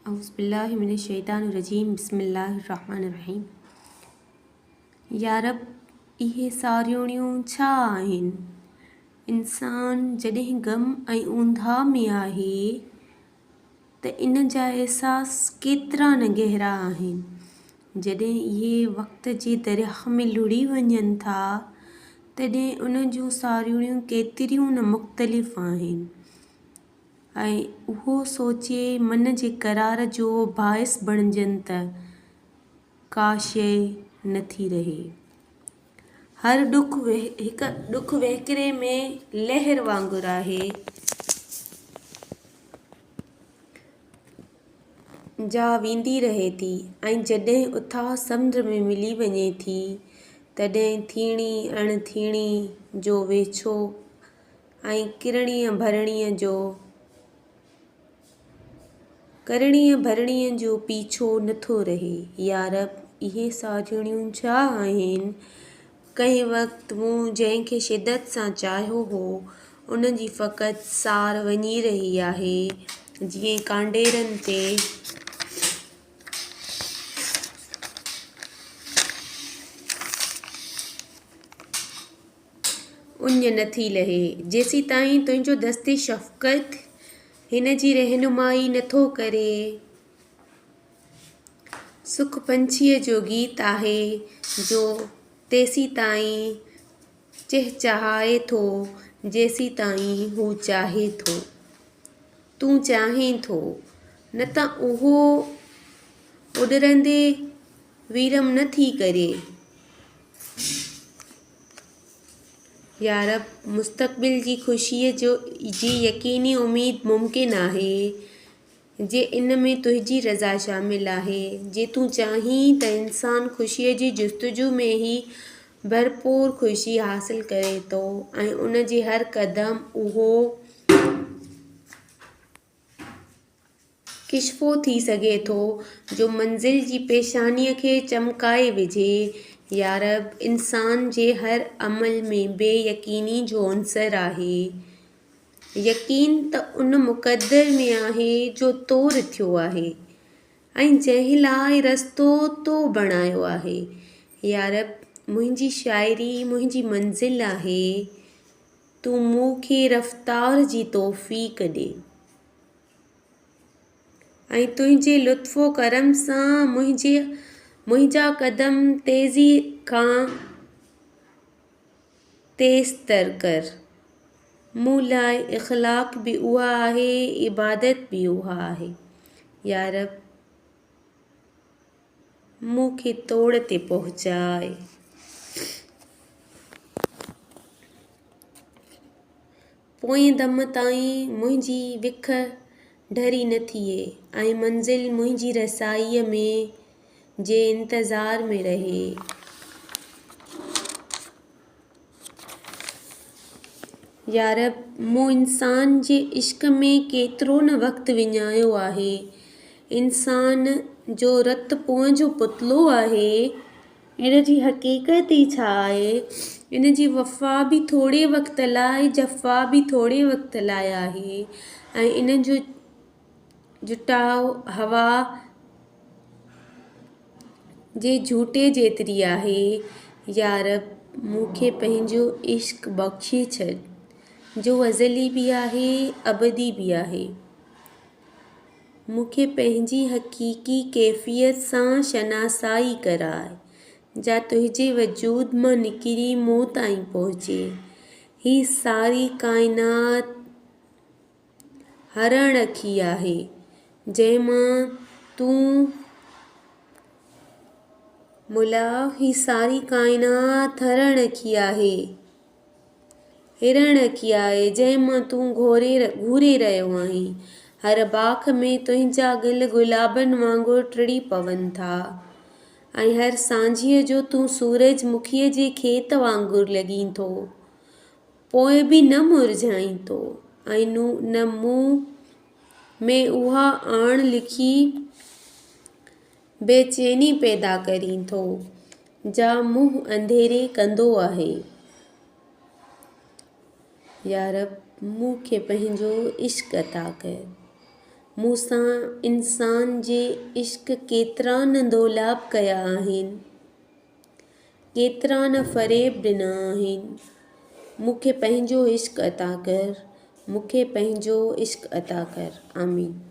اعوذ بالله من الشيطان الرجيم بسم الله الرحمن الرحيم يارب اهي ساريوڻيون ڇا آهن؟ انسان جڏهن غم ۽ اونداهه ۾ آهي ته ان جا احساس ڪيترا نه گهرا آهن. جڏهن اهي وقت جي درياهه ۾ لڙهي وڃن ٿا تڏهن ان جون ساريوڻيون ڪيتريون نه مختلف آهن. ۽ اهو سوچي من جي قرار جو باعث بڻجن ته ڪا شيء نه ٿي رهي. هر ڏک هڪ ڏک وهڪري ۾ لهر وانگر آهي، جا ويندي رهي ٿي ۽ جڏهن اٿاهه سمنڊ ۾ ملي وڃي ٿي، تڏهن ٿيڻي اڻ ٿيڻي جو ويڇو ۽ ڪرڻيء ڀرڻيء جو ڪرڻيء ڀرڻيء جو پيڇو نه ٿو رهي. يارب! اهي ساڄڻيون ڇا آهن؟ ڪنهن وقت مون جنهن کي شدت سان چاهيو هو، ان جي فقط سار وڃي رهي آهي، جيئن ڪانڊيرن تي. اڃ نه ٿي لهي، جيسيتائين تنهنجو دست شفقت هن جي رهنمائي نه ٿو ڪري. سک پنڇيء جو گيت آهي، جو تيسيتائين چهچهائي ٿو، جيسيتائين هو چاهي ٿو. تون چاهين ٿو، نه ته اهو اڏرندي ويرم نه ٿي ڪري. يارب! مستقبل جي خوشيء جو جي يقيني اميد ممڪن آهي، جي ان ۾ تنهنجي رضا شامل آهي. جي تون چاهين ته انسان خوشيء جي جستجو ۾ ئي ڀرپور خوشي حاصل ڪري ٿو ۽ ان جي هر قدم اهو ڪشفو ٿي سگهي ٿو جو منزل جي پيشانيء کي چمڪائي وجهي. يارب! انسان جي هر عمل ۾ بي يقيني جو عنصر آهي. يقين ته ان مقدر ۾ آهي جو تو رٿيو آهي ۽ جنهن لاء رستو تو بڻايو آهي. يارب! منهنجي شاعري منهنجي منزل آهي. تون مون کي رفتار جي توفيق ڏي. ۽ تنهنجي لطف و ڪرم سان منهنجي منهنجا قدم تيزيء کان تيز تر ڪر. مون لاء اخلاق به اها آهي، عبادت به اها آهي. يارب! مون کي توڙ تي پهچاء. پوئين دم تائين منهنجي وک ڍري نه ٿئي ۽ منزل منهنجي رسائيء ۾ جي انتظار ۾ رهي. يارب! مون انسان جي عشق ۾ ڪيترو نه وقت وڃايو آهي. انسان جو رت پونء جو پتلو آهي. ان جي حقيقت ئي ڇا آهي؟ ان جي وفا به ٿوري وقت لاء، جفا به ٿوري وقت لاء آهي ۽ ان جو جٽاء هوا جي جهوٽي جيتري آهي. يارب! مون کي پنهنجو عشق بخشي ڇڏ، جو ازلي به آهي، ابدي به آهي. مون کي پنهنجي حقيقي ڪيفيت سان شناسائي ڪراء، جا تنهنجي وجود مان نڪري مون تائين پهچي. هي ساري ڪائنات هرڻ اکي آهي، جنهن مان تون مولا، هي ساري ڪائنات هرڻ اکي آهي. هرڻ اکي آهي، جنهن مان تون گهوري گهوري رهيو آهين. هر باک ۾ تنهنجا گل گلابن وانگر ٽڙي پون ٿا ۽ هر سانجهيء جو تون سورج مکيء جي کيت وانگر لڳين ٿو. پوء به نه مرجهائين ٿو ۽ نه مون ۾ اها آڻ لکي بيچيني پيدا ڪرين ٿو، جا منهن انڌيري ڪندو آهي. يارب! مون کي پنهنجو عشق عطا ڪر، مون سان انسان جي عشق ڪيترا نه دولاب ڪيا آهن. ڪيترا نه فريب ڏنا آهن. مون کي پنهنجو عشق عطا ڪر، مون کي پنهنجو عشق عطا ڪر. آمين.